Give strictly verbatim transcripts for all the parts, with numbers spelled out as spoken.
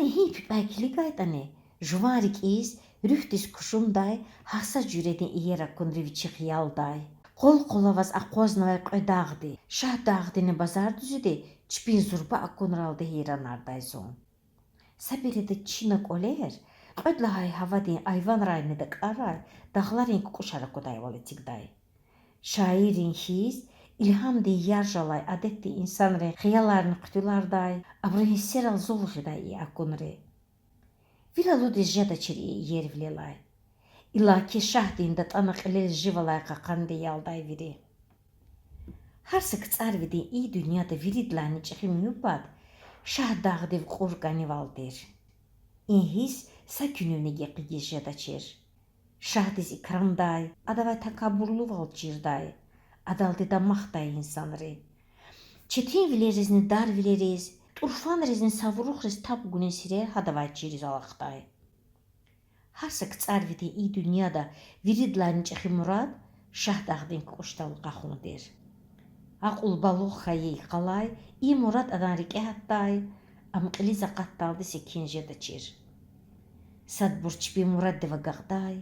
Гьи пипӀяй килигайтӀани, жуван рикӀиз, руьгьдиз кужумдай гьар са жуьредин иер акунри вичи хиялдай. Къвал-къвал аваз акъвазнавай кьве дагъди, Шагьдагъдини Базардуьзуьди чпин зурба акунралди гьейранардай зун. Са береда чина кӀвалер, кьвед лагьай гьавадин айванрай недакӀаррай, дагъларин кукӀушар аквадайвал эцигдай. Шаиррин хьиз, илгьамдин яржалай адетдин инсанрин хияларни хъуьтуьлардай, абурун гьиссерал зул гъидай и акунри. Вил алудиз жедачир и иервилелай. Иллаки Шагьдин датӀана кьилел жив алай кьакьанди ялдай вири. Гьар са КцӀарвидин и дуьньяда виридалайни чӀехи муьгьуьббат Шагьдагъдив кьур кӀанивал тир. И гьисс са куьнивни гекъигиз жедачир. Шагьдиз икрамдай, адавай такабурлувал чирдай, адалди дамахдай инсанри. Четинвилеризни дарвилериз, тӀурфанризни саврухриз таб гунин сирер гьадавай чириз алахъдай. Гьар са КцӀарвидин и дуьньяда виридалайни чӀехи мурад Шагьдагъдин кукӀушдал къахун тир. Акьул-балугъ хьайи йикъалай и мурад адан рикӀе гьатдай, ам кьилиз акъатдалди секин жедачир. Садбур чпин мураддив агакьдай,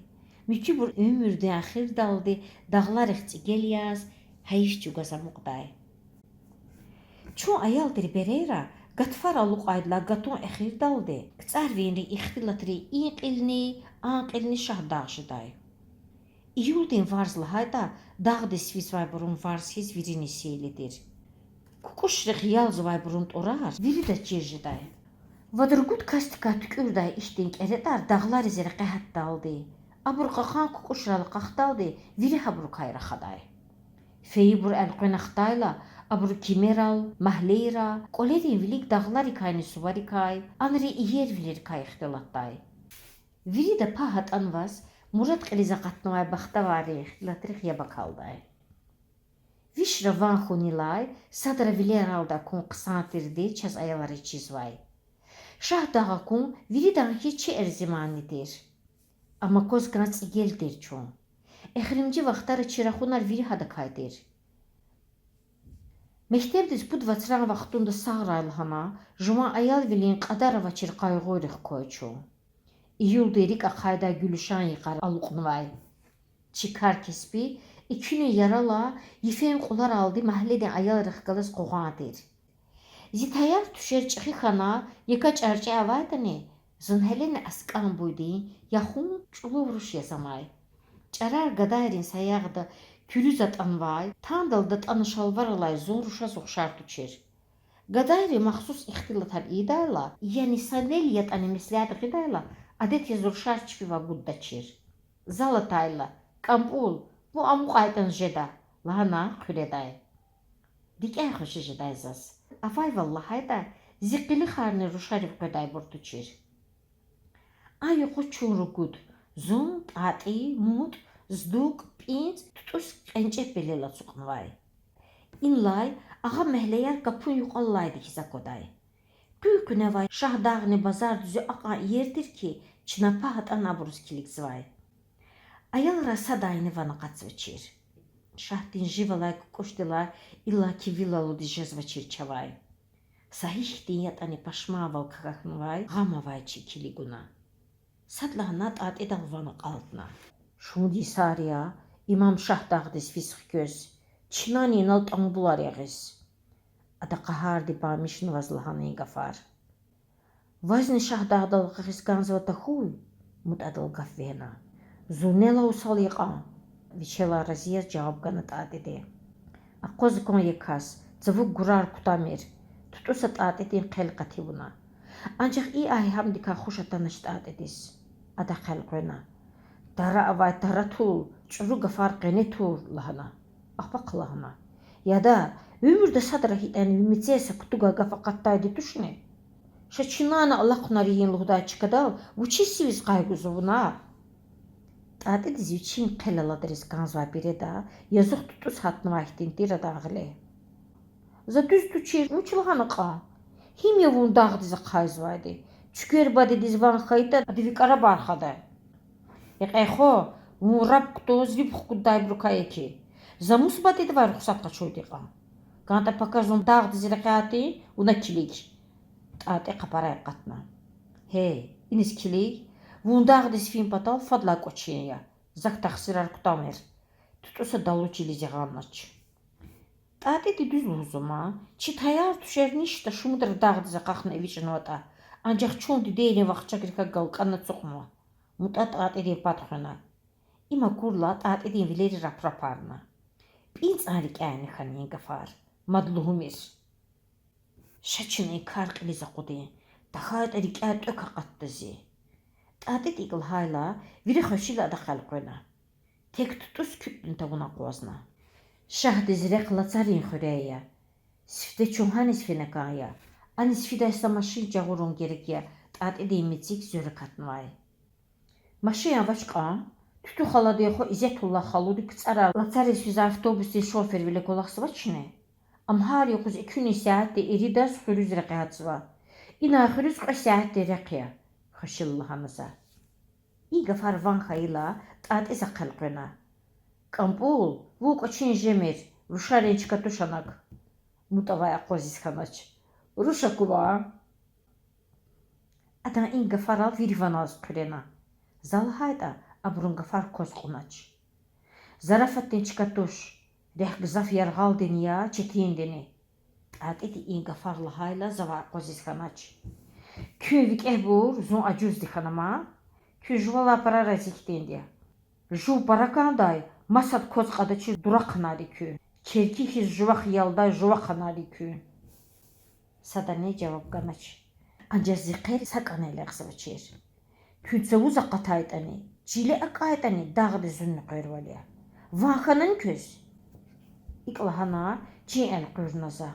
муькуьбур уьмуьрдин эхирдалди дагъларихъ цӀигел яз, гьайиф чӀугваз амукьдай. Чун, аял тир берейра, гатфар алукьайдалай гатун эхирдалди КцӀарвийрин ихтилатрин и кьилни, а кьилни Шагьдагъ жедай. Июлдин варз лагьайтӀа, дагъдиз физвайбурун варз хьиз вирини сейли тир. КукӀушрихъ ялзавайбурун тӀурар виридаз чир жедай. Вад-ругуд касдикай туькӀуьрдай ихьтин кӀеретӀар дагълариз рекье гьатдалди, абур кьакьан кукӀушрал акьахдалди вири гьабурукай рахадай. Фейибур элкъвена хтайла, абуру кимерал, магьлейра, кӀвалерин вилик дагъларикайни суварикай, анрин иервилерикай ихтилатдай. Вирида пагь атӀанваз мурад кьилиз акъатнавай бахтаваррин ихтилатрихъ яб акалдай. Вишра ван хьунилай садра вилералди акун хъсан тирди чаз аялриз чизвай. Шагьдагъ акун виридан хьиз чи эрзиманни тир. Ам акваз кӀан цӀигел тир чун. Эхиримжи вахтара чи рахунар вири гьадакай тир. Мектебдиз пуд вацран вахтунда сагърай лагьана, жуван аялвилин кьадар авачир къайгъуйрихъ квай чун. Июлдин рикӀ ахъайдай гуьлуьшан йикъар алукьнавай. Чи кар-кеспи экуьнин яралай йифен кьуларалди магьледин аялрихъ галаз къугъван тир. Зи таяр-туьшер чӀехи хьана, яка чӀарчӀе авайтӀани, зун гьелени аскӀан буйдин яхун чӀулав руш яз амай. ЧӀарар гадайрин саягъда куьруьз атӀанвай, тандал датӀана шалвар алай зун рушаз ухшар тушир. Гадайри махсус ихтилатар ийидайла, яни санал ятӀани меслят гъидайла, адет яз рушар чпивай гуддачир. Зал атайла, КӀампӀул, вун амукьайтӀан жеда,— лагьана хъуьредай. РикӀяй хвеши жедай заз. Авайвал лагьайтӀа, зи къилихарни рушарив къведайбур тушир. А юкъуз чун ругуд: зун, ТӀатӀи, МутӀ, ЗдукӀ, ПӀинцӀ, ТутӀус кьенчӀеб пелел ацукьнавай. Инлай агъа мягьлеяр капун юкьвал алайди хьиз аквадай. Къуьн-къуьневай Шагьдагъни Базардуьзуь акьван иер тир хьи, чна пагь атӀана абуруз килигзавай. Аялрай садайни ван акъатзавачир. Шагьдин жив алай кукӀушдилай иллаки вил алудиз жезвачир чавай. Са гьихьтин ятӀани пашманвал какахьнавай, гъам авай чи килигуна. Садлагьана ТӀатӀидал ван акьалтна. Шумуд йисар я, им ам Шагьдагъдиз физ хквез, чнани инал тӀамбулар ягъиз. Ада къагьарди бамишнаваз лагьана и гафар. Вазни Шагьдагъдал акьахиз кӀанзава тахьуй? МутӀ адал гаф вегьена. Зун нелай усал я кьван,— вичелай рази яз жаваб гана ТӀатӀиди. Акъваз кван я кас, цавук гурар кутамир,— ТутӀуса ТӀатӀидин хъел къати авуна. Анжах и айгьамдикай хуш атанач ТӀатӀидиз. Ада хъел къвена. Тара авай тара тур, чӀуру гафар къене тур,— лагьана. Ахпа хълагьана. Яда, уьмуьрда садра гьатӀани ви мецел са кутугай гаф акъатдайди тушни? Ша чнани алахъунар ийин лугьудай чкадал вучиз сивиз къайгъузава вуна? ТӀатӀидиз вичин хъел аладариз кӀанзавай береда язух ТутӀус гьатнавай хьтин тир адан гъиле. За дуьз тушир, вуч лагьана кьван? Гьим я вун дагъдиз ахъайзавайди? Цуьквер бадедиз ван хьайитӀа, ада ви кӀарабар хада. Экъе хва, вун раб кутаз ви пух куддайбурукай я хьи. За мус бадедивай рухсат къачурди кьван? КӀантӀа пака зун дагъдиз рекье атун, вуна килиг. ТӀатӀи къапарай акъатна. Гьей, иниз килиг, вун дагъдиз фин патал фадлай кӀвачин я, зак тахсирар кутамир. ТутӀуса далу чилиз ягъанач. ТӀатӀиди дуьз лугьузва ман, чи таяр-тушар ништа шумудра дагъдиз акьахна эвичӀнаватӀа, анжах чун дидейрин вахчагрикай галкӀана ацукьнава. МутӀа ТӀатӀидин пад хвена. Им акурла ТӀатӀидин вилери рапрапарна. ПӀинцӀан рикӀяйни хьана и гафар, мад лугьумир. Ша чна и кар кьилиз акъудин, тахьайтӀа рикӀяй тӀвек акъатда зи. ТӀатӀиди икӀ лагьайла, вири хвешила адахъ элкъвена. Тек ТутӀус куьтӀни тавуна акъвазна. Шагьдиз рехъ Лацарин хуьряй я. Сифте чун гьаниз фена кӀан я? Аниз фидай са машин жагъурун герек я, ТӀатӀидин мецик зуьр акатнавай. Машин авач кьван, Туту халадин хва Изетулла халуди КцӀарай Лацариз физвай автобусдин шофервиле кӀвалахзавачни? Ам гьар юкъуз экуьнин сятдин иридаз хуьруьз рекье гьатзава. Инай хуьруьз кьве сятдин рехъ я,— хвешила лагьана за. И гафар ван хьайила, ТӀатӀи захъ элкъвена. КӀампӀул, вун кӀвачин жемир, рушарин чка туш анаг,— МутӀавай акъвазиз хьанач. Руш акума. Адан и гафарал вири ваназ хъуьрена. За лагьайтӀа, абурун гафар кваз кьунач. Зарафатдин чка туш, рехъ гзаф яргъалдини я, четиндини. ТӀатӀиди и гафар лагьайла, завай акъвазиз хьанач. Куьн викӀегьбур, зун ажузди хьана ман. Куьн жувалай пара рази хьтинди я. Жув пара кӀандай, масад кваз кьадачир дурахъанар я куьн. Черки хьиз жувахъ ялдай жувахъанар я куьн. Садани жаваб ганач. Анжах зи хъел са кӀане лекьзавачир. Куьн цавуз акъатайтӀани, чиле акӀайтӀани, дагъдиз зунни къвервал я. Ван хьанани квез? ИкӀ лагьана, чин элкъуьрна за.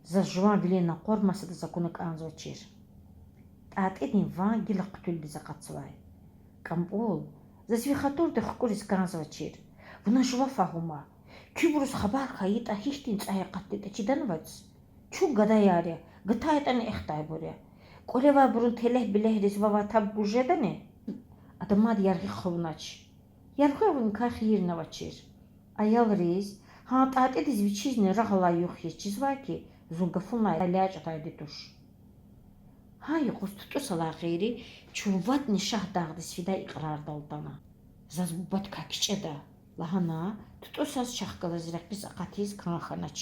Заз жуван вилин накъвар масадаз акуна кӀанзавачир. ТӀатӀидин ван гила хъуьтуьлдиз акъатзавай. КӀампӀул, заз ви хатурди хкӀуриз кӀанзавачир. Вуна жува фагьума. Куьбуруз хабар хьайитӀа, гьихьтин цӀай акъатдатӀа чиданвац? Чун гадаяр я, гатайтӀани эхтайбур я. КӀвалевайбурун телегь-билегьриз вавай таб гуз жедани? Ада мад яргъи хъувунач. Яргъи авуникай хийирни авачир. Аялриз, гьа ТӀатӀидиз вичизни рагъ алай югъ хьиз чизвай хьи, зун гафунилай элячӀдайди туш. Гьа юкъуз ТутӀусалай гъейри чун вадни Шагьдагъдиз фидай икьрардал атана. Заз бубадикай кичӀеда,— лагьана, ТутӀусаз чахъ галаз рекьиз акъатиз кӀан хьанач.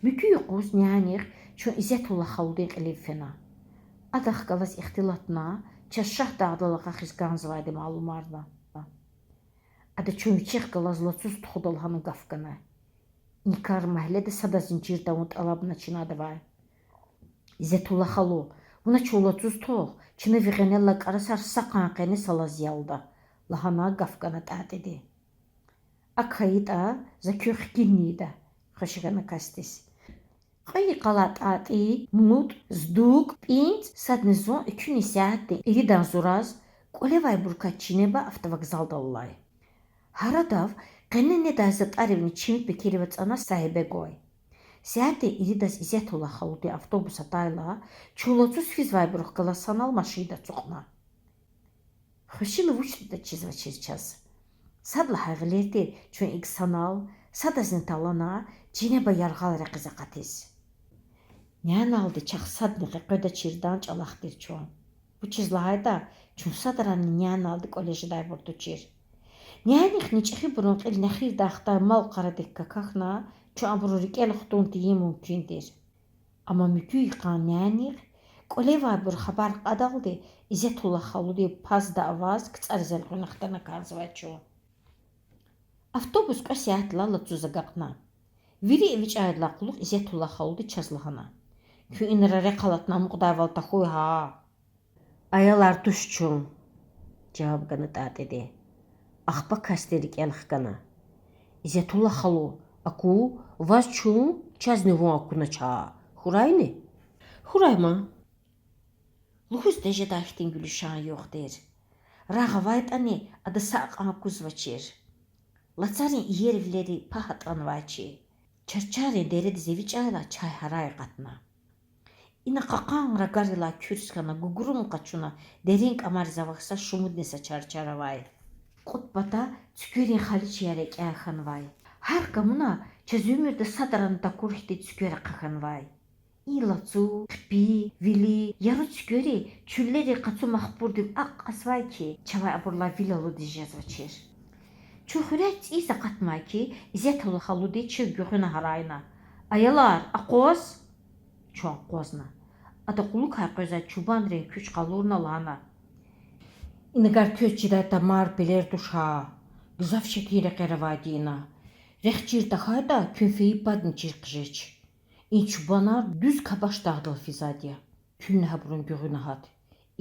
Муькуь юкъуз нянихъ чун Изетулла халудин кьилив фена. Адахъ галаз ихтилатна, чаз Шагьдагъдал акьахиз кӀанзавайди малумарна. Ада чун вичихъ галаз лацуз тухуда лагьана гаф гана. И кар магьледа садазни чир тавун тӀалабна чинадавай. Изетулла халу, вуна чун лацуз тухв, чна ви гъенел алай кӀарасар са къан къене салаз ялда,— лагьана гаф гана ТӀатӀиди. АкӀ хьайитӀа, за куьн хкин ийида,— хвеши хьана касдиз. Кьве йикъалай ТӀатӀи, МутӀ, ЗдукӀ, ПӀинцӀ, садни зун экуьнин сятдин иридан зураз кӀвалевайбурукай чинеба автовокзалдал алай. Гьарадав къене недай затӀаривни чими пекерив ацӀана сагьибе гвай. Сятдин иридаз Изетулла халудин автобус атайла, чун лацуз физвайбурухъ галаз санал машинда ацукьна. Хвешила вучда чизвачир чаз. Сад лагьай гъилер тир чун икӀ санал, садазни талгьана, чинеба яргъал рекьиз акъатиз. Няналди чахъ садни къекъведачирдан чӀалахъ тир чун. Вучиз лагьайтӀа чун садранни няналди кӀвале жедайбур тушир. Нянихъни чӀехибурун кьил нехирдай хтай мал-къарадик какахьна, чун абурун рикӀел хтун тийин мумкин тир. Амма муькуь йикъан нянихъ, кӀвалевайбур хабар кьадалди, Изетулла халудин пазда аваз КцӀариз элкъуьрна хтана кӀанзавай чун. Автобус кьве сятдилай лацуз агакьна. Вири эвичӀайдалай кьулухъ Изетулла халуди чаз лагьана: Куьн инра рехъ алатна амукьдайвал тахьуй гьа? Аялар туш чун,— жаваб гана ТӀатӀиди. Ахпа касдин рикӀел хкана. Изетулла халу, аку, ваз чун, чазни вун акунач гьа. Хьурайни? Хьурай ман. Лугьуз тежедай хьтин гуьлуьшан югъ тир. Рагъ авайтӀани, ада са акьван кузвачир. Лацарин иервилери пагь атӀанвай чи. Чарчарин дередиз эвичӀайла чай гьарай акъатна. Ина кьакьан рагарилай куьрс хьана, гугрум къачуна, дерин кӀамариз авахьзавай шумудни са чарчар авай. Кьуд пата цуькверин халичияр экӀя хьанвай. Гьар камуна чаз уьмуьрда садрани такур хьтин цуьквер ахъа хьанвай. И лацу, хъипи, вили, яру цуьквери чуьллерин къацу махпурдив акьазвай хьи, чавай абурулай вил алудиз жезвачир. Чун хуьряй цӀийиз акъатнавай хьи, Изеталу халуди чир гуьгъуьна гьарайна: Аялар, акъваз! Чун акъвазна. Ада кьулухъай къвезвай чубанрин куьч къалурна лагьана: Инагар квез чидай тамар пелер туш гьа. Гзаф четин рекьер авайди ина. Рехъ чир тахьайтӀа, куьн фейи падни чир хъжеч. И чубанар дуьз Кабаш дагъдал физвайди я. Куьнни гьабурун гуьгъуьна гьат.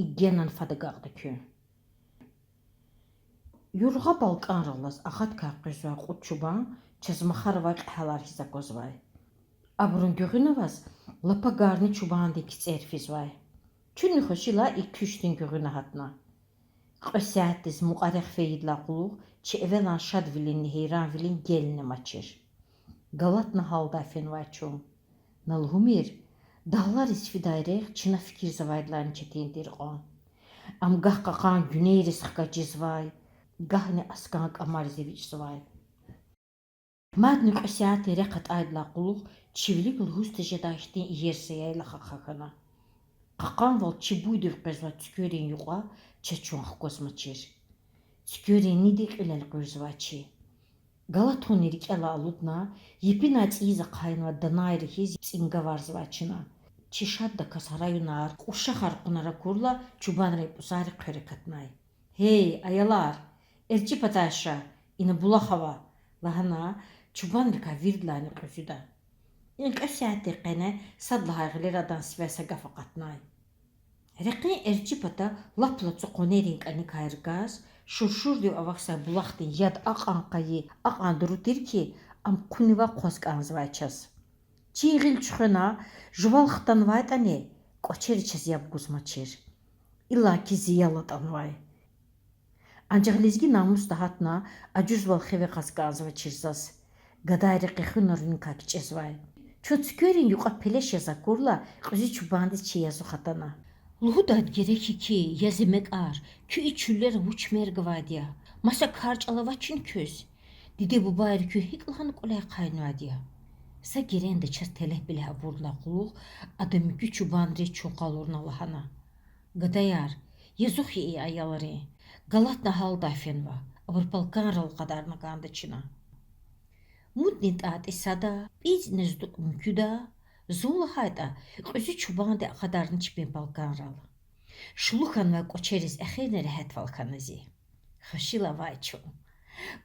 И генани фад агакьда куьн. Юргъа балкӀанраллаз акъаткай къвезвай кьуд чубан чазмахар авай кьегьалар хьиз аквазвай. Абурун гуьгъуьна аваз лапагарни чубандин кицӀер физвай. Чунни хвешила и куьчдин гуьгъуьна гьатна. Кьве сятдиз мукьва-рехъ фейидалай кьулухъ чи эвелан шадвилинни гьейранвилин гелни амачир. Галатна гьалдай фенвай чун. На лугьумир, дагълариз фидай рехъ чна фикирзавайдалайни четин тир кьван. Ам гагь кьакьан гуьнейриз хкаж жезвай, гагьни аскӀан кӀамариз эвичӀзавай. Мадни кьве сятдин рехъ атӀайдалай кьулухъ чи вилик лугьуз тежедай хьтин иер саялахъ ахъа хьана. Кьакьанвал чи буйдив къвезвай цуькверин юкьва чаз чун хквазмачир. Цуькверин ниди кьил элкъуьрзавай чи. Галатунни рикӀелай алудна, епинай цӀийиз ахъайнавай данайри хьиз цӀингаварзавай чна. Чи шаддаказ гьараюнар, кьушахар кьунар акурла, чубанрин пӀузари хъвер акатнай. Гьей, аялар, эрчӀи патай ша, ина булах ава,— лагьана, чубанрикай виридалайни кьуьзуьда. И кьве сятдин къене сад лагьай гъилера адан сивяй са гаф акъатнай. Рекьин эрчӀи пата лап лацу къванерин кӀаникай ргаз, шуршурдив авахьзавай булахдин яд акьван къайи, акьван дуру тир хьи, ам хъунивай хъваз кӀанзавай чаз. Чи гъил чуьхвена, жувал хтанвайтӀани, кӀвачери чаз яб гузмачир. Иллаки зи ял атӀанвай. Анжах лезги намусда гьатна, ажузвал хиве кьаз кӀанзавачир заз. Гадай рекье хуьнарникай кичӀезвай. Чун цуькверин юкьва пелеш яз акурла, кьуьзуь чубандиз чи язух атана. Лугьудайди герек я хьи, я зи мекьар, куь и чуьллера вуч мер гвайди я? Маса кар-чӀал авачни квез? Диде-бубайри куьн гьикӀ лагьана кӀваляй ахъайнавайди я? Са геренда чаз телеф-белех авурдалай кьулухъ ада муькуь чубанриз чун къалурна лагьана: Гадаяр, язух я и аялрин. Галатна гьалдай фенва, абур балкӀанрал акъадарна кӀанда чна. Мудни тӀатӀи сада, пӀинцӀни здукь муькуьда, зун лагьайтӀа, кьуьзуь чубанди акъадарна чпин балкӀанрал. Шулухъ хьанвай кӀвачериз эхирни регьятвал хьана зи. Хвешила авай чун.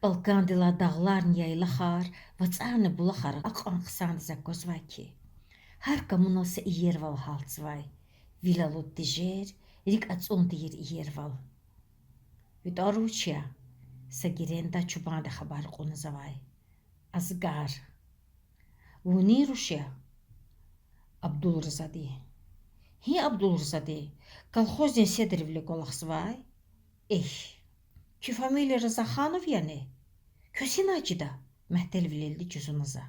БалкӀандилай дагъларни яйлахар, вацӀарни булахар акьван хъсандиз аквазвай хьи. Гьар камунал са иервал гьалтзавай. Вил алуд тежер, рикӀ ацӀун тийир иервал. Ви тӀвар вуч я? Са геренда чубанди хабар кьуна завай. Асгар. Вунин руш я? Абдулрзади. Гьи Абдулрзади? Колхоздин седривиле кӀвалахзавай? Эхь. Куь фамилия Разаханов яни? Квез гьинай чида? Мягьтелвилелди жузуна за.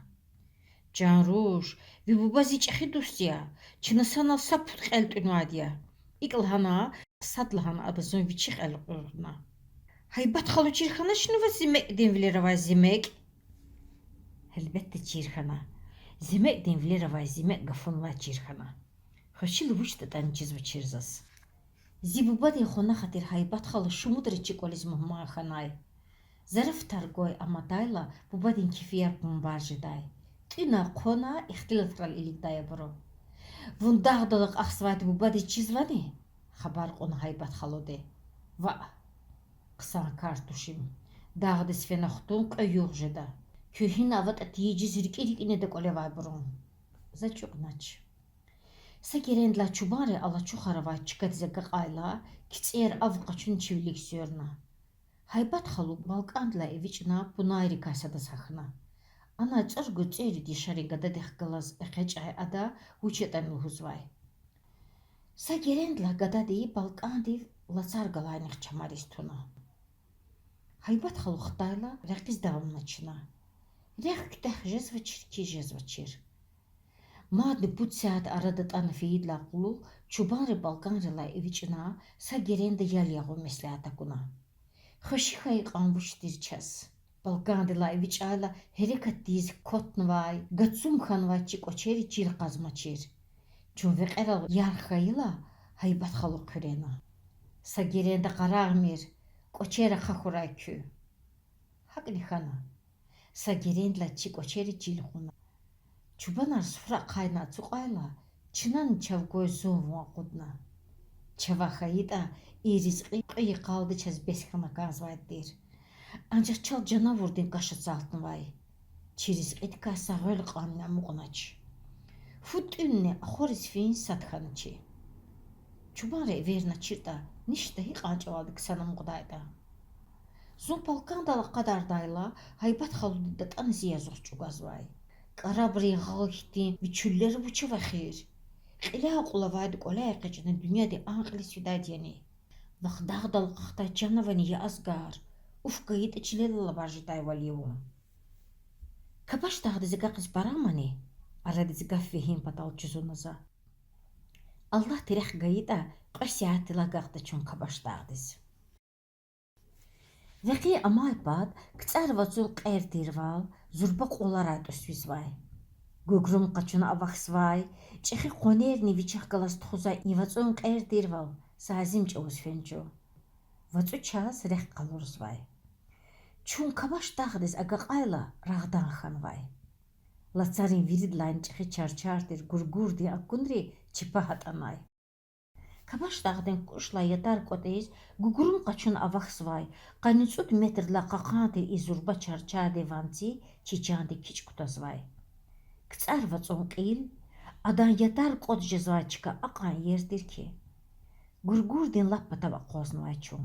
Чан руш, ви буба зи чӀехи дуст я, чна санал са пуд кьел тӀуьнвайди я. ИкӀ лагьана, садлагьана ада зун вичихъ элкъуьрна. Гьайбат халу, чир хьаначни ваз зи мекьдин вилера авай зи мекь? Гьелбетда, чир хьана. Зи мекьдин вилера авай зи мекь гафунилай чир хьана. Хвешила вучдатӀани чизвачир заз. Зи бубадин хвана-хатир Гьайбат халу шумудра чи кӀвализ мугьман хьанай. Зарафатар гвай ам атайла, бубадин кефияр бумбар жедай. ТӀуьна-хъвана ихтилатрал илигдай абуру. Вун дагъдал акьахзавайди бубадиз чизвани? Хабар кьуна Гьайбат халуди. Ваъ, хъсан кар туш им. Дагъдиз фена-хтун кьве югъ жеда. Куьн гьина аватӀа тийижиз рикӀи-рикӀи неда кӀвалевайбурун. За чӀугунач. Са герендилай чубанри алачухар авай чкадиз агакьайла, кицӀер ав къачуна чи вилик суьрна. Гьайбат халу балкӀандилай эвичӀна пунайрикай садаз гьахьна. Анай цӀуругуд цӀерид яшарин гададихъ галаз экъечӀай ада вуч ятӀани лугьузвай. Са герендилай гадади балкӀандив лацар галайнихъ чамариз туна. Гьайбат халу хтайла, рекьиз давамна чна. Рехъ куьтягь жезвачир, кхьиз жезвачир. Мадни пуд сят ара датӀана фейидалай кьулухъ чубанри балкӀанрилай эвичӀна са геренда ял ягъун меслят акуна. Хвеши хьайи кьван вуч тир чаз. БалкӀандилай эвичӀайла, гьерекат тийиз кватнавай, гацум хьанвай чи кӀвачери чил кьазмачир. Чун векьерал ярх хьайила, гьайбат халу хъуьрена. Са геренда къарагъмир, кӀвачер ахъа хьурай куь. ГьакӀни хьана. Са герендилай чи кӀвачери чил кьуна. Чубанар суфра ахъайна ацукьайла, чнани чав гвай зун-вун акъудна. Чавай хьайитӀа, и ризкьи кьве йикъалди чаз бес хьана кӀанзавайди тир. Анжах чал жанавурдин каш ацалтнавай. Чи ризкьидикай са гъвел кьванни амукьнач. Фу тӀуьнни ахвариз фин сад хьаначи. Чубанри эверна чиртӀа, ништа гьикьван чӀавалди ксан амукьдайтӀа. Зун балкӀандал акъадардайла, гьайбат халуди датӀана зи язух чӀугвазвай. КӀарабрин гъал хьтин ви чуьллер вуч ава эхир? Кьиляй акьул авайди кӀваляй экъечӀна дуьньядин а кьилиз фидайди яни? Вахъ дагъдал акьахдай чан авани, я азгар? Уф гайитӀа, чилел алабар жедайвал я вун. Кабашдагъдиз агакьиз пара амани? Арадиз гаф вегьин патал жузуна за. Аллагьди рехъ гайитӀа, кьве сятдилай агакьда чун Кабашдагъдиз. Векъи амай пад КцӀар вацӀун кьер тирвал зурба кьваларай тӀуз физвай. Гуьгуьрум къачуна авахьзавай, чӀехи къванерни вичихъ галаз тухузвай и вацӀун кьер тирвал са азим чӀавуз фена чун. ВацӀу чаз рехъ къалурзавай. Чун Кабашдагъдиз агакьайла, рагъдан хьанвай. Лацарин виридалайни чӀехи чарчар тир гургурдин акунри чи пагь атӀанай. Кабашдагъдин кукӀушдилай ятар кӀватӀиз, гуьгуьрум къачуна авахьзавай, къанни цӀуд метрдилай кьакьан тир и зурба чарчардин ванци чи чандик кичӀ кутазвай. КцӀар вацӀун кьил, адан ятар кӀватӀ жезвай чка акьван иер тир хьи. Гургурдин лап патав акъвазнавай чун.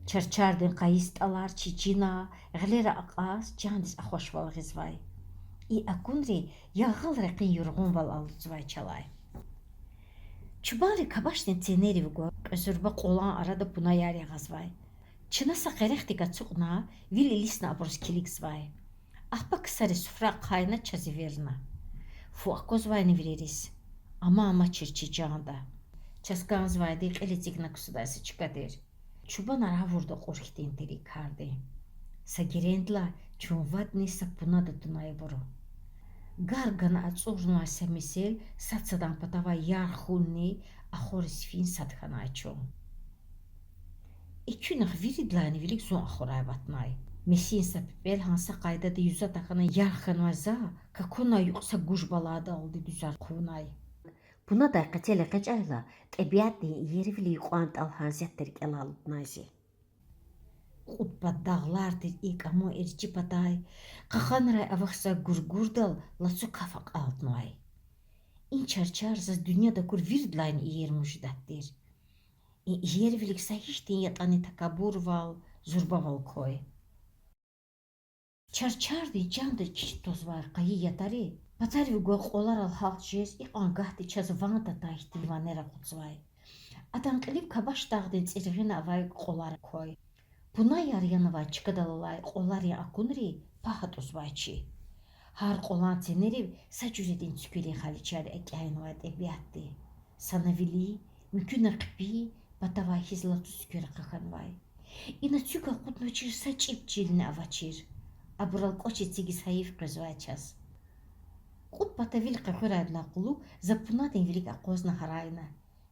Чарчардин къайи стӀалар чи чина, гъилера акьаз, чандиз ахвашвал гъизвай. И акунри яргъал рекьин юргъунвал алудзавай чалай. Чубанри Кабашдин ценерив гвай кьве зурба кьвалан арада пунаяр ягъазвай. Чна са къерехдик ацукьна, вил илисна абуруз килигзавай. Ахпа ксари суфра ахъайна, чаз эверна. Фу аквазвайни вилериз? Аман амачир чи чанда. Чаз кӀанзавайди кьил эцигна ксудай са чка тир. Чубанар гъавурда кьур хьтин тир и кардин. Са герендилай чун вадни са пунада тунай абуру. Гар гана ацӀурнавай са месел сад-садан патавай ярх хьунни ахвариз фин сад хьанай чун. Экуьнахъ виридалайни вилик зун ахварай аватнай. Месин са пипӀел гьа са къайдада юза тахьана ярх хьанвай за какунай юкь са гуж баладалди дуьзар хъувунай. Пунадай къецел экъечӀайла, тӀебиатдин иервили юкьван тӀал гьа зятда рикӀелай алуднай зи. Кьуд пад дагълар тир и кӀамун эрчӀи патай, кьакьанрай авахьзавай гургурдал лацу каф акьалтнавай. И чарчар заз дуьньяда акур виридалайни иер муьжуьдат тир. И иервилик са гьихьтин ятӀани такабурвал, зурбавал квай. Чарчардин чандаз кичӀ твазвай къайи ятари, патарив гвай кьваларал гьалч жез, икьван гагьди чаз ван татай хьтин ванер акъудзавай. Адан кьилив Кабашдагъдин цӀиргъина авай кьвалар квай. Пунаяр янавай чкадал алай кьваларин акунри пагь атӀузвай чи. Гьар кьвалан ценерив са жуьредин цуькверин халичаяр экӀянавай тӀебиатди. Са на вили, муькуьна хъипи, патавай хьиз лацу цуьквер ахъа хьанвай. Ина цуьк акъуднавачир са чӀиб чилни авачир. Абурал кӀвач эцигиз гьайиф къвезвай чаз. Кьуд пата вил къекъуьрайдалай кьулухъ за пунадин вилик акъвазна гьарайна: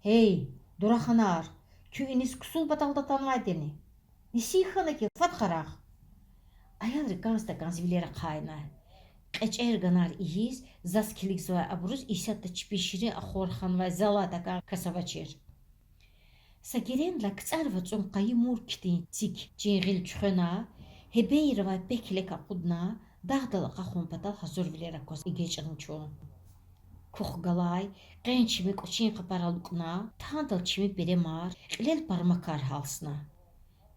Гьей, дураханар! Куьн иниз ксун патал атанвайди яни? Нисин хьана хьи, фад къарагъ. Аялри кӀанз-такӀанз вилер ахъайна. КьечӀер ганар ийиз, заз килигзавай абуруз исятда чпин ширин ахвар ханвай залай такӀан кас авачир. Са герендилай КцӀар вацӀун къайи мурк хьтин цик чин гъил чуьхвена, гьебенра авай пек-лек акъудна, дагъдал акьахун патал гьазурвилер акваз эгечӀна чун. Кухъ галай, къен чими кӀвачин къапар алукӀна, тандал чими перемар, кьилел пармакар гьалсна.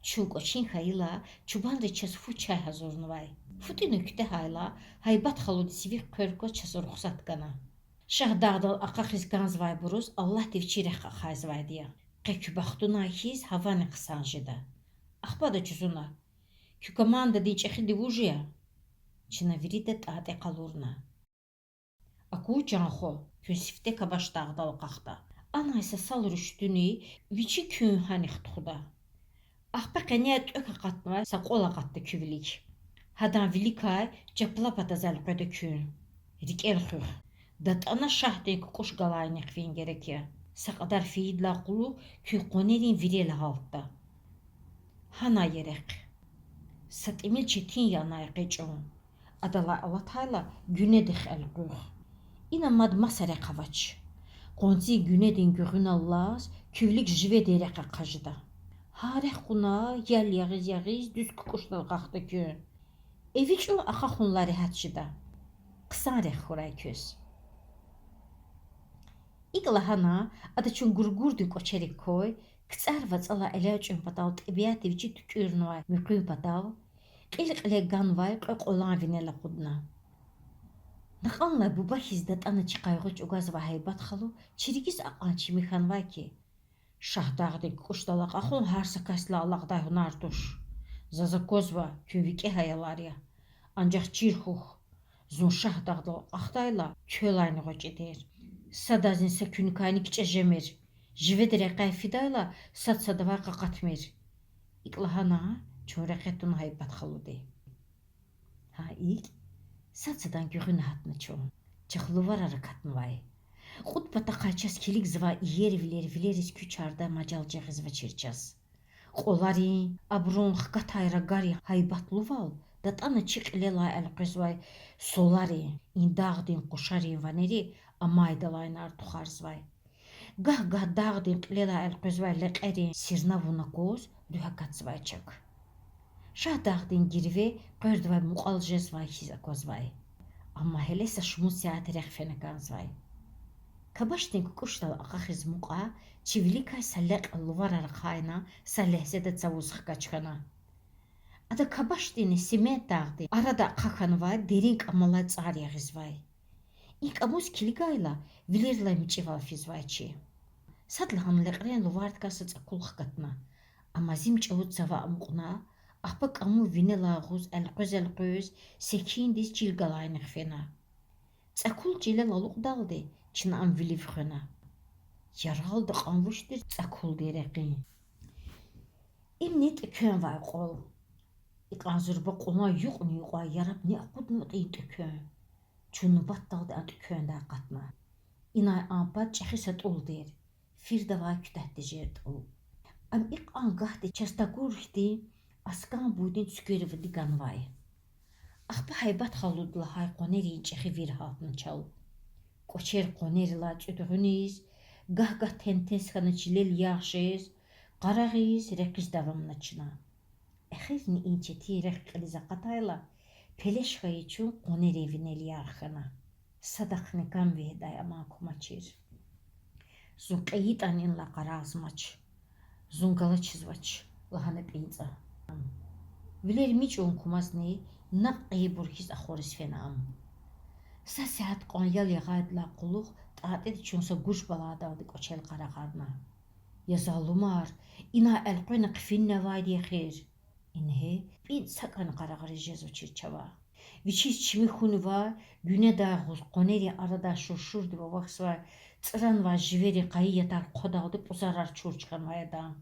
Чун кӀвачин хьайила, чубанри чаз фу-чай гьазурнавай. Фу тӀуьна куьтягьайла, Гьайбат халуди сивихъ хъвер кваз чаз рухсат гана. Шагьдагъдал акьахиз кӀанзавайбуруз Аллагьди вичин рехъ ахъайзавайди я. Къе куь бахтунай хьиз гьавани хъсан жеда. Ахпа ада жузуна: Куь командадин чӀехиди вуж я? Чна вирида тӀатӀи къалурна. Аку, чан хва, куьн сифте Кабашдагъдал акьахда. Анай са сал руьшдуни вичи куьн гьанихъ тухуда. Ахпа къеняй тӀвек акъатнавай са кьвал акъатда куь вилик. Гьадан виликай чапла пата за элкъведа куьн. РикӀел хуьх. ДатӀана шагьдин кукӀуш галайнихъ фин герек я. Са кьадар фейидалай кьулухъ куь къванерин вирел гьалтда. Гьана я рехъ. Са тӀимил четин я анай экъечӀун. Адалай алатайла, гуьнедихъ элкъуьгъ. Ина мад маса рехъ авач. Къванцин гуьнедин гуьгъуьналлаз куь вилик живедин рехъ ахъа жеда. Гьа рехъ кьуна, ял ягъиз-ягъиз дуьз кукӀушдал акьахда куьн. ЭвичӀун акьахунлай регьят жеда. Хъсан рехъ хьурай квез. ИкӀ лагьана, ада чун Гургурдин кӀвачерик квай, КцӀар вацӀалай элячӀун патал тӀебиатди вичи туькӀуьрнавай муькъуьн патав, кьил кьиле ганвай кьве кьвалан винел акъудна. Накьанлай буба хьиз датӀана чи къайгъу чӀугвазвай Гьайбат халу чи рикӀиз акьван чими хьанвай хьи, Шагьдагъдин кукӀушдал акьахун гьар са касдилай алакьдай гьунар туш. Заз аквазва, куьн викӀегь аялар я. Анжах чир хьухь, зун Шагьдагъдал акьахдайла, квелайни гъвечӀи тир. Садазни са куьникайни кичӀе жемир. Живедин рекьяй фидайла, сад садавай къакъатмир. ИкӀ лагьана, чун рекье туна Гьайбат халуди. Гьа икӀ, сад садан гуьгъуьна гьатна чун. Чахъ луварар акатнавай. Кьуд патахъай чаз килигзавай иер вилер вилериз куьчардай мажал жагъизвачир чаз. Кьваларин, абурун хкатай рагарин гьайбатлувал датӀана чи кьилелай элкъвезвай соларин, и дагъдин къушарин ванери амайдалайнар тухарзавай. Гагь-гагь дагъдин кьилелай элкъвезвай лекьерин сирна вун акваз руьгь акатзавай чак. Шагьдагъдин гирве къвердавай мукьвал жезвай хьиз аквазвай. Амма гьеле са шумуд сят рехъ фена кӀанзавай. Кабашдин кукӀушдал акьахиз мукьва чи виликай са лекь луварар ахъайна са легьзеда цавуз хкаж хьана. Ада Кабашдинни Семен дагъдин арада ахъа хьанвай дерин кӀамалай цӀар ягъизвай. И кӀамуз килигайла, вилерилай мичӀивал физвай чи. Садлагьана лекьрен лувардикай са цӀакул хкатна. Амма зим чӀавуз цава амукьна, ахпа кӀаму винелай агъуз элкъвез-элкъвез секиндиз чил галайнихъ фена. ЦӀакул чилел алукьдалди чна ам вилив хвена. Яргъалди кьван вуч тир цӀакулдин рекьин? Имни тӀеквенвай кьвал. Икьван зурба кьулан юкьни-юкьвай ярабни акъуднаватӀа и тӀеквен. Чун нубатдалди а тӀеквендай акъатна. Инай а пад чӀехи са тӀул тир. Фирдавай куьтягь тежер тӀул. Ам икьван гагьди чаз тагур хьтин аскӀан буйдин цуьквери вади ганвай. Ахпа Гьайбат халуди лагьай къванерин чӀехи вир гьалтна чал. КӀвачер къванерилай цӀуьд гъуьниз, гагь-гагь тентес хьана чилел ярх жез, къарагъиз, рекьиз давамна чна. Эхирни и четин рехъ кьилиз акъатайла, пелеш хьайи чун къванерин винел ярх хьана. Садахъни кам вегьидай аман кумачир. Зун кьейитӀани инлай къарагъзамач. Зун галачизвач,— лагьана ПӀинцӀа. Вилер мичӀун кумазни накь кьейибур хьиз ахвариз фена ам. Са сят кьван ял ягъайдалай кьулухъ ТӀатӀиди чун са гуж балайдалди кӀвачел къарагъарна. Я залумар, инай элкъвена хъфинни авайди эхир. Ингье, ПӀинцӀ сакӀани къарагъариз жезвачир чавай. Вичиз чими хьунивай, гуьнедай агъуз къванерин арадай шуршурди вавахьзавай цӀранвай живерин къайи ятар хъвадалди пӀузарар чурч хьанвай адан.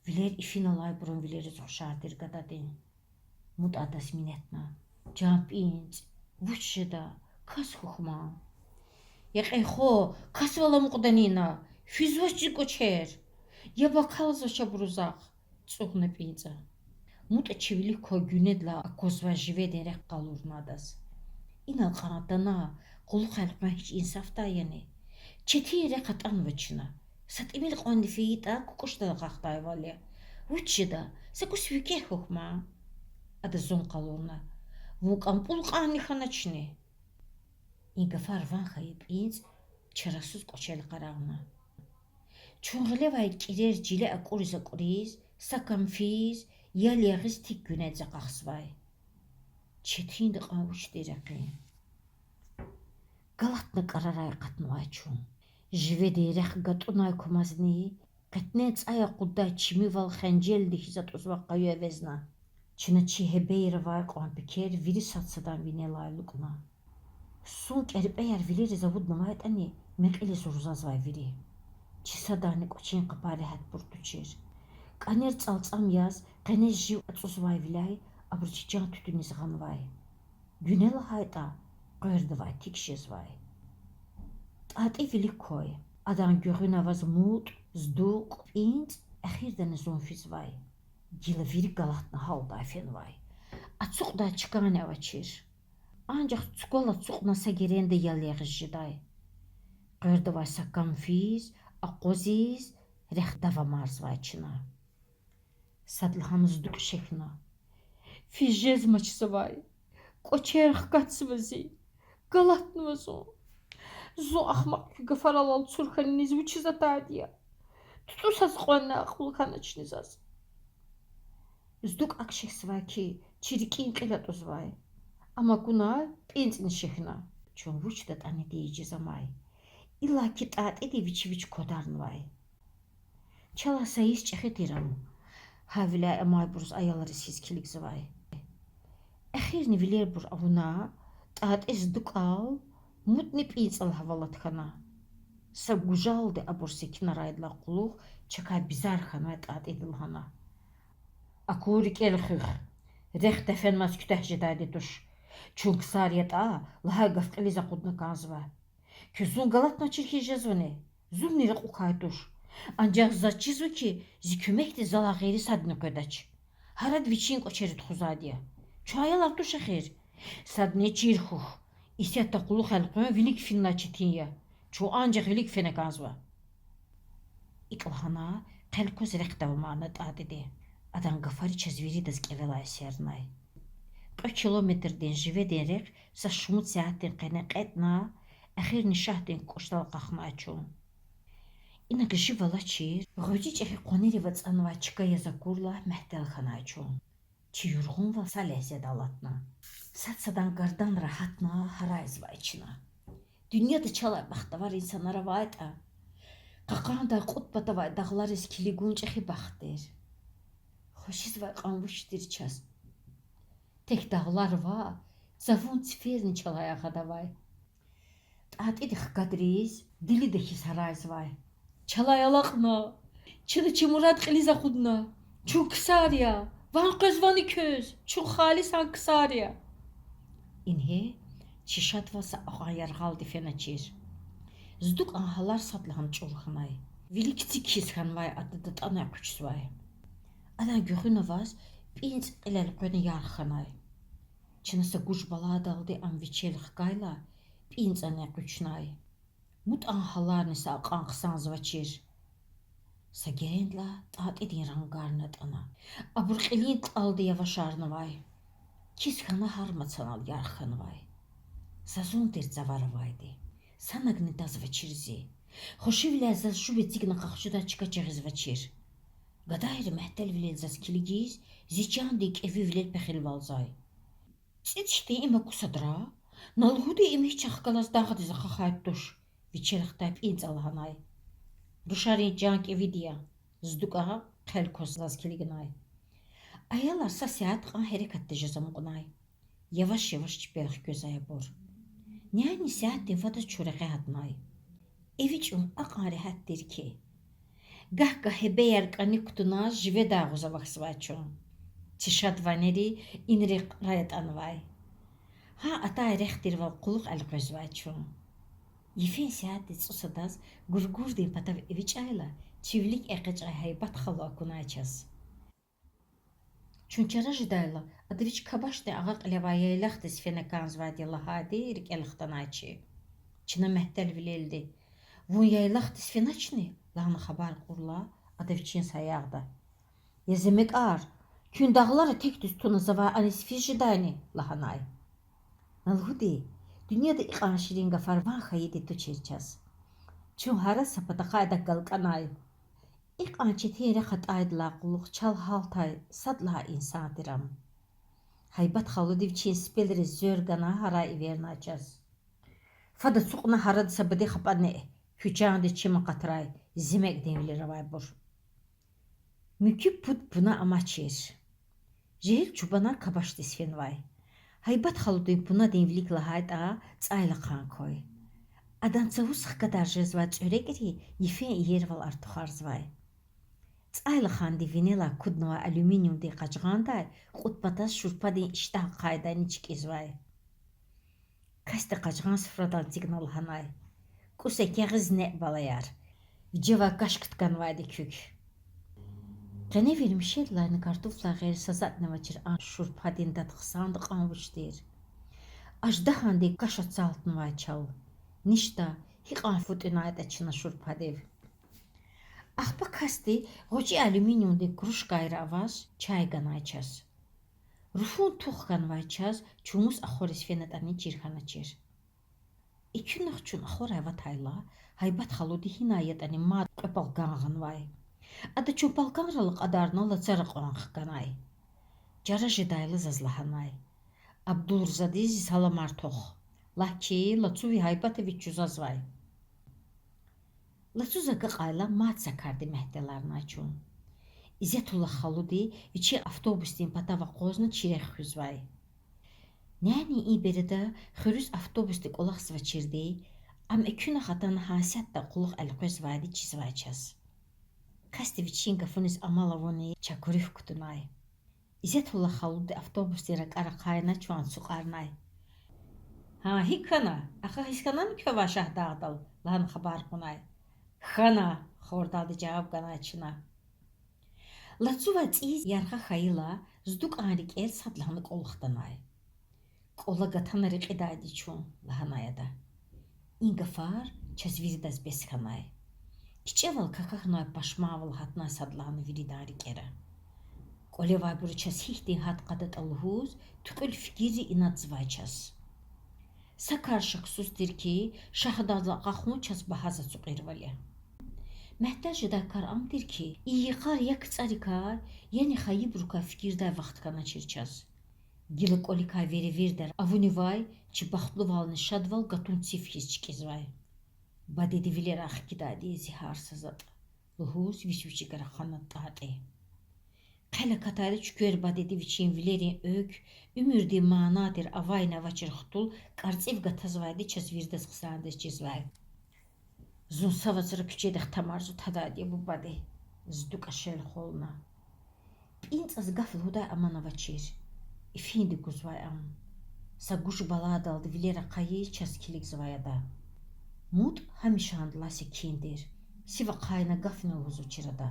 Вилер ифин алайбурун вилериз ухшар тир гададин. МутӀа адаз минетна: Жан ПӀинцӀ, вуч жеда, кас хьухь ман. Я кьей хва, касвал амукьдани ина? Физвач зи кӀвачер. Яб акалзавач абуру захъ,— цӀугъна ПӀинцӀа. МутӀа чи вилик квай гуьнедилай аквазвай живедин рехъ къалурна адаз. Инал кьван атана, кьулухъ элкъвен гьич инсафдай яни? Четин рехъ атӀанва чна. Са тӀимил кьванни фейитӀа, кукӀушдал акьахдайвал я. Вуч жеда, са кӀус викӀегь хьухь ман. Ада зун къалурна: Вун кӀампӀул кьванни хьаначни? И гафар ван хьайи ПӀинцӀ чарасуз кӀвачел къарагъна. Чун гъилевай кӀирер жиле акӀуриз-акӀуриз, са кам физ, ял ягъиз тик гуьнедиз акьахзавай. Четинди кьван вуч тир рекьин? Галатна кӀарарай акъатнавай чун. Живедин рехъ гатӀунай кумазни, къетнен цӀай акъуддай чимивал хенжелди хьиз атӀузвай къаювай эвезна. Чна чи гьебейра авай кьван пекер вири сад-садан винелай алукӀна. Сун кӀерпӀеяр вилериз авуднавайтӀани, мекьилиз урзазвай вири. Чи садани кӀвачин къапар регьятбур тушир. КӀанер цӀалцӀам яз, къенез жив ацӀузвайвиляй абуру чи чан туьтуьниз гъанвай. Гуьне лагьайтӀа, къвердавай тик жезвай. ТӀатӀи вилик квай. Адан гуьгъуьна аваз МутӀ, ЗдукӀ, ПӀинцӀ, эхирдани Зун физвай. Гила вири галатна гьалдай фенвай. Ацукьдай чкани авачир. Анжах цуквал ацукьна са геренда ял ягъиз жедай. Къвердавай са кам физ, акъвазиз, рехъ дав амарзавай чна. Садлагьана ЗдукӀ шехьна: Физ жезмач завай. КӀвачер хкатзава зи. Галатнава зун. Зун ахмакь куь гафарал алцур хьаниз вучиз атайди я? ТуцӀусаз кьванни акьул хьаначни заз. ЗдукӀ акӀ шехьзавай хьи, чи рикӀин кьил атӀузвай. Ам акуна, ПӀинцӀни шехьна. Чун вуч датӀани тийижиз амай. Иллаки ТӀатӀиди вичи вич квадарнавай. Чалай са йис чӀехи тир ам. Гьавиляй амайбуруз аялриз хьиз килигзавай. Эхирни вилербур авуна, ТӀатӀи ЗдукӀал, МутӀни ПӀинцӀал гьавалат хьана. Са гужалди абур секинарайдалай кьулухъ чакай бизар хьанвай ТӀатӀиди лагьана: Аку, рикӀел хуьх. Рехъ дефенмаз куьтягь жедайди туш. Чун ксар ятӀа, лагьай гаф кьилиз акъудна кӀанзава. Куьн зун галатначир хьиз жезвани? Зунни ракьукай туш. Анжах заз чизва хьи, зи куьмекдиз залай гъейри садни къведач. Гьарада вичин кӀвачери тухузвайди я. Чун аялар туш эхир. Садни чир хьухь. Исятда кьулухъ элкъвен вилик финнай четин я. Чун анжах вилик фена кӀанзава. ИкӀ лагьана, хъел кваз рехъ давамарна ТӀатӀиди. Адан гафари чаз виридаз кӀевелай эсернай. Кьве километрдин живедин рехъ са шумуд сятдин къене кьетӀна, эхирни шагьдин кукӀушдал акьахнай чун. Инаг жив алачир, гъвечӀи чӀехи къванерив ацӀанвай чка яз акурла мягьтел хьанай чун. Чи юргъунвал са легьзеда алатна. Сад садан гарданра гьатна гьарайзавай чна. Дуьньяда чалай бахтавар инсанар авайтӀа, кьакьандай кьуд патавай дагълариз килигун чӀехи бахт тир. Хвешизвай кьван вуч тир чаз? Тек дагълар ваъ, цавун циферни чалай агъада авай. ТӀатӀиди хкадриз, дилида хьиз гьарайзавай: Чалай алакьна! Чна чи мурад кьилиз акъудна! Чун ксар я! Ван къвезвани квез? Чун халисан ксар я! Ингье чи шадвал са акьван яргъалди феначир. ЗдукӀан гьалар сад лагьана чӀур хьанай. Вилик цик хьиз хьанвай ада датӀана экъечӀзавай. Адан гуьгъуьна аваз ПӀинцӀ кьил элкъвена ярх хьанай. Чна са гуж баладалди ам вичел хкайла, ПӀинцӀани экъечӀнай. МутӀан гьаларни са акьван хъсанзавачир. Са герендилай ТӀатӀидин рангарни атӀана. Абур кьилин кӀалди явашарнавай. Кис хьана гьар мацанал ярх хьанвай. Зазун тир цавар авайди. Санагни тазвачир зи. Хвешивиляй заз жув эцигна къахчудай чка жагъизвачир. Гадайри мягьтелвилел заз килигиз, зи чандин кӀеви вилел пехилвалзавай. ЦӀицӀ хьтин им аку садра, на лугьуди им гьич ахкалаз дагъдиз акьахайди туш, вичел хтай ПӀинцӀа лагьанай. Рушарин чан кӀевиди я, ЗдукӀа хъел кваз заз килигнай. Аялар са сят кьван гьерекат тежез амукьнай. Яваш-яваш чпел хквезвай абур. Няни сятдин фадаз чун рекье гьатнай. ЭвичӀун акьван регьят тир хьи. Гагь-гагь гьебеяр кӀаник кутуна живедай агъуз авахьзавай чун. Чи шад ванери инрихъ рай атӀанвай. Гьа атай рехъ тирвал кьулухъ элкъвезвай чун. Йифен сятдиз цӀусадаз гургурдин патав эвичӀайла, чи вилик экъечӀай Гьайбат халу акунай чаз. Чун чара жедайла, ада вич Кабашдин агъа кьиле авай яйлахдиз фена кӀанзавайди я лагьайди рикӀел хтанай чи. Чна мягьтелвилелди: Вун яйлахдиз феначни? лагьана хабар кьурла, ада вичин саягъда: Я зи мекӀар, куьн дагълара текдиз туна завай аниз физ жедайни? лагьанай. На лугьуди, дуьньяда икьван ширин гафар ван хьайиди тушир чаз. Чун гьараз са патахъайдак галкӀанай. Икьван четин рехъ атӀайдалай кьулухъ чал гьалтай сад лагьай инсан тир ам. Гьайбат халуди вичин сипелриз зверь гана гьарай эвернай чаз. Фад ацукьна гьарада са бадеи хапӀа неъ, куь чандиз чим акъатрай, зи мекӀдин вилер авайбур. Муькуь пуд пуна амачир. Жегьил чубанар Кабашдиз фенвай. Гьайбат халудин пунадин вилик лагьайтӀа, цӀайлахъан квай. Адан цавуз хкадар жезвай цӀверекӀри йифен иервал артухарзавай. ЦӀайлахъандин винелай куднавай алюминиевдин къажгъандай кьуд патаз шурпадин иштягь ахъайдайни чкӀизвай. Касди къажгъан суфрадан эцигна лагьанай: КӀус экъягъиз неъ, балаяр. Вижевай кашк ганвайди куьк. Къене вермишеллайни картуфлай гъейри са затӀни авачир а шурпадин дад хъсандакьан вуч тир. Аждагьандин каш ацалтнавай чал. Ништа, гьикьван фу тӀуьнайтӀа чна шурпадив. Ахпа касди гъвечӀи алюминиевдин кружкайра аваз чай ганай чаз. Руфун тух хьанвай чаз чун мус ахвариз фенатӀани чир хьаначир. Экуьнахъ чун ахварай аватайла, Гьайбат халуди гьинай ятӀани мад кьве палган гъанвай. Ада чун палганрал акьадарна лацар акьван хканай. Чара жедайла заз лагьанай: Абдулрзадиз зи саламар тох. Лагь хьи, Лацуви Гьайбатави чузазвай. Лацуз агакьайла мад са кардин мягьтеларнай чун. Изетулла халуди вичин автобусдин патав акъвазна чи рехъ хуьзвай. Няни и береда хуьруьз автобусди кӀвалахзавачирди, ам экуьнахъ атана гьасятда кьулухъ элкъвезвайди чизвай чаз. Касди вичин гафуниз амал авуни чакурик кутунай. Изетулла халуди автобусдин ракӀар ахъайна чун ацукьарнай. Гьа, гьикӀ хьана? Ахъа хьиз хьанани квевай Шагьдагъдал? лагьана хабар кьунай. Хьана, хордалди жаваб ганай чна. Лацувай цӀийиз яргъа хьайила, ЗдукӀан рикӀел садлагьана кӀвалахданай. КӀвала гатана рекьидайди чун, лагьанай ада. И гафар чаз виридаз бес хьанай. КичӀевал какахьнавай пашманвал гьатнай садлагьана виридан рикӀера. КӀвалевайбуру чаз гьихьтин гьат кьадатӀа лугьуз, туькьуьл фикирри инадзавай чаз. Са кар шаксуз тир хьи, Шагьдагъдал акьахун чаз багьаз ацукьирвал я. Мягьтел жедай кар ам тир хьи, и йикъар я КцӀарикай, яни хайибурукай фикирдай вахт хьаначир чаз. Гила кӀваликай веревирдер авунивай, чи бахтлувални шадвал гатун циф хьиз чкӀизвай. Бадеди вилерай хкидайди я зи гьар са затӀ,— лугьуз вич-вичикай рахана ТӀатӀи. Хъел акатайла Чуьквер бадеди вичин вилерин экв, уьмуьрдин мана тир авайни-авачир хтул кӀарцӀив гатазвайди чаз виридаз хъсандиз чизвай. Зун са вацра куьчедихъ тамарзава тадайди я, бубади,— ЗдукӀа шел хвална. ПӀинцӀаз гаф лугьудай аман авачир. Ифинди гузвай ам. Са гуж-баладалди вилер ахъайиз чаз килигзавай ада. МутӀ гьамишандилай секин тир. Сив ахъайна гафни лугьузвачир ада.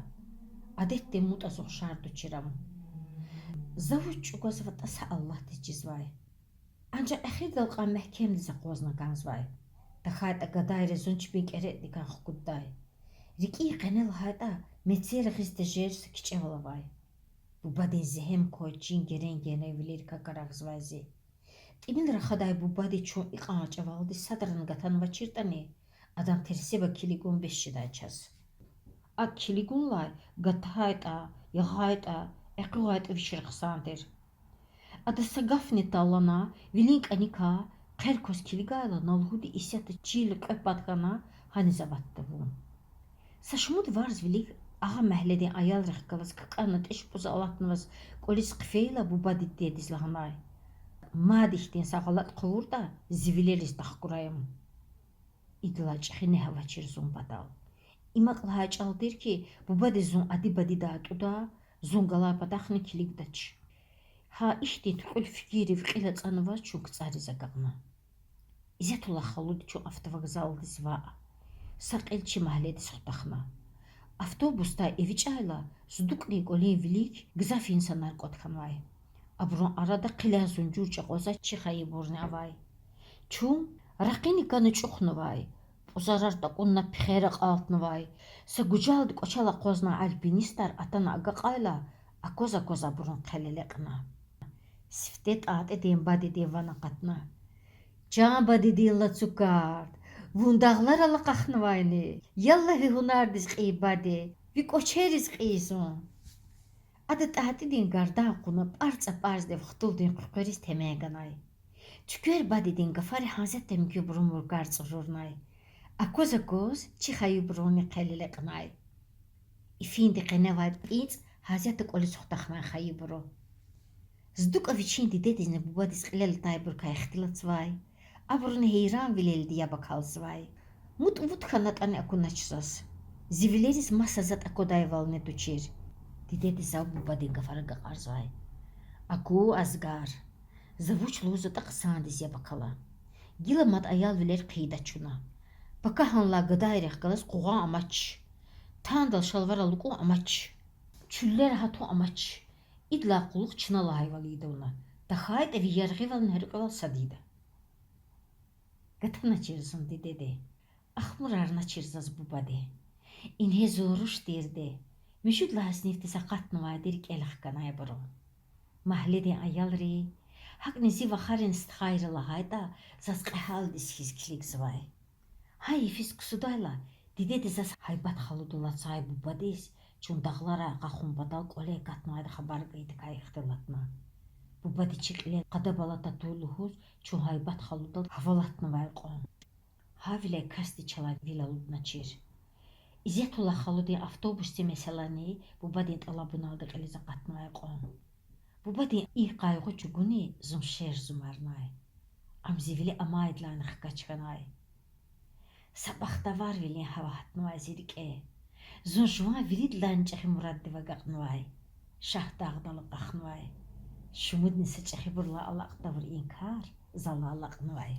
Адетдин МутӀаз ухшар тушир ам. За вуч чӀугвазватӀа са Аллагьдиз чизвай. Анжах эхирдал кьван мягькемдиз акъвазна кӀанзавай. ТахьайтӀа гадайри зун чпин кӀеретӀдикай хкуддай. РикӀин къене лагьайтӀа, мецел гъиз тежер са кичӀевал авай. Бубадин зегьем квай чин герен-герен вилерикай карагъзавай зи. ТӀимил рахадай бубади чун икьван чӀавалди садрани гатанвачиртӀани, адан терсева килигун бес жедай чаз. АкӀ килигунлай гатайтӀа, ягъайтӀа, экъуьгъайтӀа вичиз хъсан тир. Ада са гафни талгьана, вилин кӀаникай, хъел кваз килигайла, на лугьуди исятда чил-кьве пад хьана, гьаниз аватда вун. Са шумуд варз вилик Агъа мягьледин аялрихъ галаз ккӀана тӀиш-пӀуз алатнаваз кӀвализ хъфейла, бубади дидедиз лагьанай: Мад ихьтин са гъалатӀ хъувуртӀа, зи вилериз тахкурай ам. Идалай чӀехи негь авачир зун патал. Им акӀ лагьай чӀал тир хьи, бубади зун ади-бадидай атӀуда, зун галай патахъни килигдач. Гьа ихьтин туькьуьл фикиррив кьил ацӀанваз чун КцӀариз агакьна. Изетулла халуди чун автовокзалдиз ваъ, са кьил чи мягьледиз хутахна. Автобусдай эвичӀайла, ЗдукӀрин кӀвалин вилик гзаф инсанар кӀватӀ хьанвай. Абурун арада хъиляй зунжур чӀакьвазвай чи хайибурни авай. Чун, ракъини кана чӀухнавай, пӀузарар такӀунна пехер акьалтнавай, са гужалди кӀвачел акъвазнавай альпинистар атана агакьайла, акваз-акваз абурун хъел элекьна. Сифте ТӀатӀидин бадедин ван акъатна. Чан бадедин лацу карт, вун дагъларал акьахнавайни? Ялла, ви гьунардиз кьий, баде, ви кӀвачериз кьий зун. Ада ТӀатӀидин гардан кьуна пӀар цӀапӀарзавай хтулдин хъуькъвериз темен ганай. Чуьквер бадедин гафари гьасятда муькуьбурун муркар цӀурурнай. Акваз-акваз чи хайибурунни хъел элекьнай. Ифинди къеневай ПӀинцӀ гьасятда кӀвализ хутахнай хайибуру. ЗдукӀа вичин дидедизни бубадиз кьилел атайбурукай ихтилатзавай, абуруни гьейранвилелди яб акалзавай. МутӀ вуд хьанатӀани акунач заз. Зи вилериз маса затӀ аквадайвални тушир. Дидеди зав бубадин гафар агакьарзавай. Аку, Азгар. За вуч лугьузватӀа хъсандиз яб акала. Гила мад аялвилер хъийида чна. Пакагьанлай гадайрихъ галаз къугъун амач. Тандал шалварал лукӀун амач. Чуьллера гьатун амач. Идалай кьулухъ чна лагьайвал ийида вуна. ТахьайтӀа ви яргъивални гьяркьуьвал сад ийида. Гатаначир зун дидеди. Ахмурарначир заз бубади. Ингье зун руш тирди. Муьжуьд лагьай синифдиз акъатнавайди рикӀел хканайбуру. Магьледин аялри, гьакӀни зи вахарин стхайри лагьайтӀа, заз кьегьалдиз хьиз килигзавай. Гьа йифиз ксудайла, дидеди заз Гьайбат халудал алцай бубадиз, чун дагъларай акьахун патал кӀвале акатнавайди хабар гайидакай ихтилатна. Бубади чи кьилел къадабал ататуй лугьуз, чун Гьайбат халудал гьавалатнавай кьван. Гьавиляй касди чалай вил алудначир. Изетуллагь халудин автобусдин месэлани бубадин тӀалабуналди кьилиз акъатнавай кьван. Бубадин и къайгъу чӀугуни зун шерзумарнай. Ам зи виле амайдалайни хкаж хьанай. Са бахтаварвилин гьава гьатнавай зи рикӀе. Зун жуван виридалайни чӀехи мураддив агакьнавай. Шагьдагъдал акьахнавай. Шумудни са чӀехибурулай алакь тавур и кар залай алакьнавай.